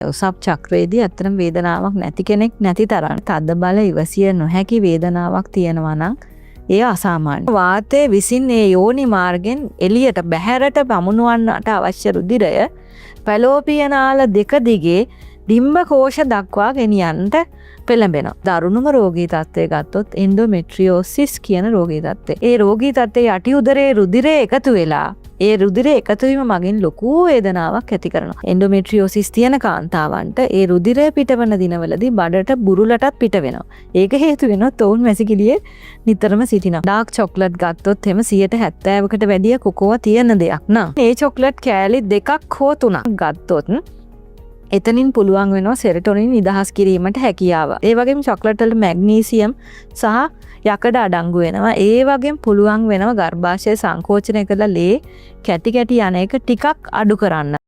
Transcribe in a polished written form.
ඔසප් චක්‍රයේදී ඇත්තටම වේදනාවක් නැති කෙනෙක් නැති තරම් තද බල ඉවසිය නොහැකි වේදනාවක් තියෙනවා නම් ඒ අසාමාන්‍ය. වාතය විසින් ඒ යෝනි මාර්ගෙන් එළියට බැහැරට පමුණුවන්නට අවශ්‍ය රුධිරය ෆැලෝපියන් නාල දෙක දිගේ ඩිම්බ කෝෂ දක්වා ගෙනියන්නට පෙළඹෙනවා. දරුණුම රෝගී තත්ත්වය ගත්තොත් එන්ඩෝමෙට්‍රියෝසිස් කියන රෝගී තත්ත්වය. ඒ රෝගී තත්ත්වයේ යටි උදරයේ රුධිරය එකතු වෙලා ඒ රුධිරය එකතු වීම මගින් ලොකු වේදනාවක් ඇති කරනවා. එන්ඩෝමෙට්‍රියෝසිස් තියෙන කාන්තාවන්ට ඒ රුධිරය පිටවන දිනවලදී බඩට බුරුලටත් පිට වෙනවා. ඒක හේතු වෙනොත් ඔවුන් වැසිකිළියේ නිතරම සිටිනවා. ඩාර්ක් චොක්ලට් ගත්තොත් එහෙම 70%කට වැඩිය කොකෝවා තියෙන දෙයක් නම් ඒ චොක්ලට් කෑලි දෙකක් හෝ තුනක් ගත්තොත් එතනින් පුළුවන් වෙනවා සෙරටොනින් නිදහස් කිරීමට හැකියාව. ඒ වගේම චොක්ලට් වල මැග්නීසියම් සහ යකඩ අඩංගු වෙනවා. ඒ වගේම පුළුවන් වෙනවා ගර්භාෂය සංකෝචනය කරලා ලේ කැටි කැටි යන එක ටිකක් අඩු කරන්න.